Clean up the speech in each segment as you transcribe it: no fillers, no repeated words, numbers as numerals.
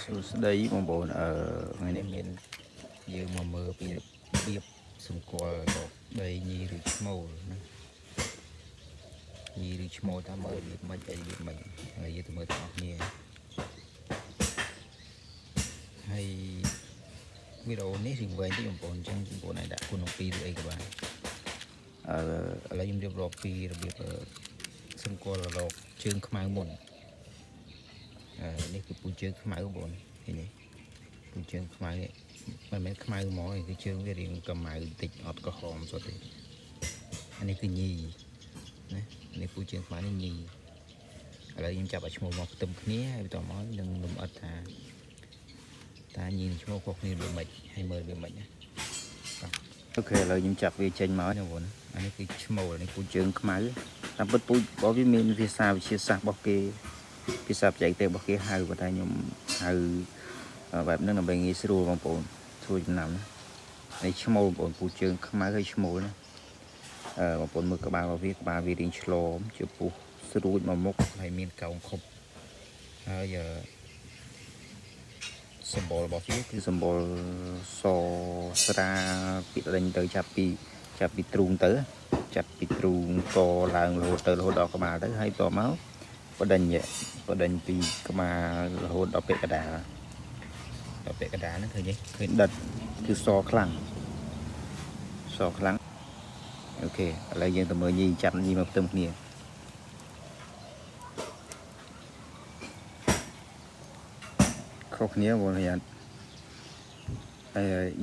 សួស្តីបងប្អូនថ្ងៃនេះមានយើងមកមើលពីរបៀបសម្គាល់រកដីញីឬឈ្មោលណាញីឬឈ្មោលតាមមើលរបៀបម៉េចអីរបៀបម៉េចហើយយើងទៅមើលទាំងអស់គ្នាហើយវីដេអូនេះរៀងវែងតិចបងប្អូនអញ្ចឹងបងប្អូនអាចដាក់គុណ2ឬអីក៏បានឥឡូវខ្ញុំរៀបរាប់ពីរបៀបសម្គាល់រកជើងខ្មៅមុននេះគឺពូជើងខ្មៅបងប្អូនឃើញទេពូជើងខ្មៅនេះមិនមែនខ្មៅហ្មងទេគឺជើងវារៀងកម្ៅបន្តិចអត់ក្រហមសុទ្ធទេអានេះគឺញីណានេះពូជើងខ្មៅនេះញីឥឡូវខ្ញុំចាប់ឲ្យឈ្មោះមកផ្ទឹមគ្នាហើយបន្តមកនឹងលំអិតថាតើញីនិងឈ្មោះខុសគ្នាវាម៉េចហើយមើលវាម៉េចណាOK ឥឡូវខ្ញុំចាប់វាចេញមកណាបងប្អូនអានេះគឺឈ្មោលនេះពូជើងខ្មៅតាមពិតពូរបស់វាមានភាសាវិទ្យាសាស្ត្ររបស់គេភាសាបច្ចេកទេសរបស់គេហៅប៉ុន្តែខ្ញុំហៅបែបហ្នឹងដើម្បីងាយស្រួលបងប្អូនធ្វើចំណាំណានេះឈ្មោលបងប្អូនពូជើងខ្មៅហើយឈ្មោលណាបងប្អូនមើលក្បាលរបស់វាក្បាលវារៀងឆ្លមជាពុះស្រួចមកមុខហើយមានកោងខប់ហើយសម្បុររបស់វាគឺសម្បុរសស្រាពីដេញទៅចាប់ពីទ្រូងទៅចាប់ពីទ្រូងកឡើងរហូតទៅរហូតដល់ក្បាលទៅហើយតមកបដិញបដិញពីក្បាលរហូតដល់ពាក់កណ្ដាលដល់ពាក់កណ្ដាលហ្នឹងឃើញទេឃើញដិតគឺសខ្លាំងសខ្លាំង OK ឥឡូវយើងទៅមើលញីចាប់ញីមកផ្ទឹមគ្នាខុសគ្នាបងប្អូនហើយ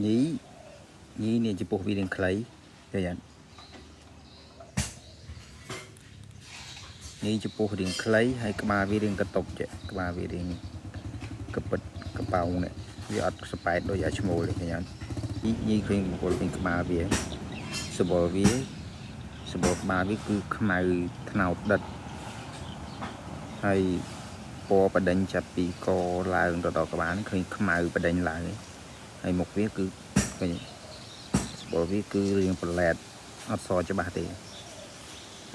ញីញីនេះចំពោះវារៀងខ្លីឃើញអត់ញីចំពោះរៀងខ្លីហើយក្បាលវារៀងកតុបចេះក្បាលវារៀងកពិតកប៉ោងនេះវាអត់សប៉ែតដូចអាឈ្មោលទេឃើញអត់ញីឃើញបង្គោលឃើញក្បាលវាសបល់វាសបល់ក្បាលវាគឺខ្មៅថ្នោតដិតហើយពណ៌បដិញចាប់ពីកឡើងទៅដល់ក្បាលនេះឃើញខ្មៅបដិញឡើងហើយមុខវាគឺឃើញសបល់វាគឺរៀងប្រឡែតអត់សច្បាស់ទេ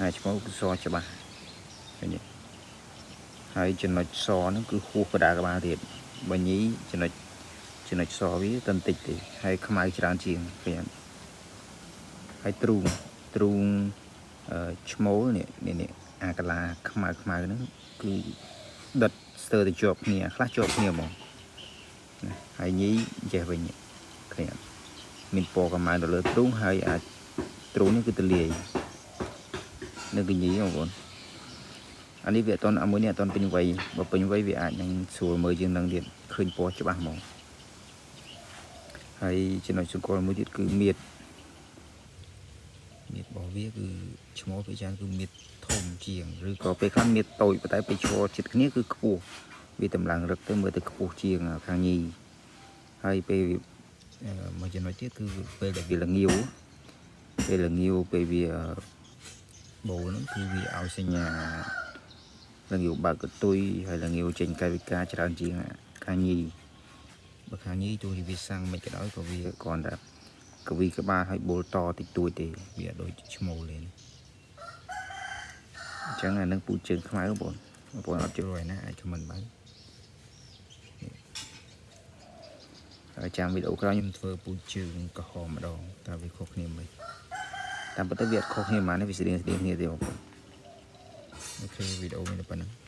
ហើយឈ្មោះគឺសច្បាស់ឃើញទេហើយចំណុចសហ្នឹងគឺហួសកដាក្បាលទៀតបើញីចំណុចចំណុចសវាតន្តិចទេហើយខ្មៅច្រើនជាងឃើញអត់ហើយទ្រូងទ្រូងឈ្មោលនេះនេះអាកាឡាខ្មៅខ្មៅហ្នឹងគឺដិតស្ទើរតែជាប់គ្នាខ្លះជាប់គ្នាហ្មងណាហើយញីចេះវិញឃើញអត់មានពណ៌កម្ៅទៅលើទ្រូងហើយអាចទ្រូងនេះគឺទលាយនៅគឺញីបងប្អូនអានេះវាអត់តអាមួយនេះអត់តពេញវ័យបើពេញវ័យវាអាចនឹងស្រួលមើលជាងនឹងទៀតឃើញពណ៌ច្បាស់ហ្មងហើយចំណុចសង្គលមួយទៀតគឺមៀតមៀតរបស់វាគឺឈ្មោះពេលច្រើនគឺមៀតធំជាងឬក៏ពេលខ្លះមៀតតូចប៉ុន្តែពេលឈរជិតគ្នាគឺខ្ពស់វាតម្លើងរឹកទៅមើលទៅខ្ពស់ជាងខាងញីហើយពេលមួយចំណុចទៀតគឺពេលដែលវាល្ងាវពេលល្ងាវពេលវាបូលហ្នឹងគឺវាឲ្យសញ្ញាល្ងាវបើកកតុយហើយល្ងាវចេញកាយវិការច្រើនជាងខាងញីបើខាងញីទោះជាវាសាំងមិនក៏ដោយក៏វាគ្រាន់តែកវីក្បាលឲ្យបូលតតិចតួចទេវាអត់ដូចឈ្មោលទេអញ្ចឹងអានឹងពូជើងខ្មៅបងបងប្អូនអត់យល់ហើយណាអាច comment បានហើយចាំវីដេអូក្រោយខ្ញុំធ្វើពូជើងក្រហមម្ដងតើវាខុសគ្នាមិនតាមពិតទៅវាអត់ខុសគ្នាហ្មងវាស្តៀងស្តៀងគ្នាទេបងប្អូន OK វីដេអូមានតែប៉ុណ្្នឹង។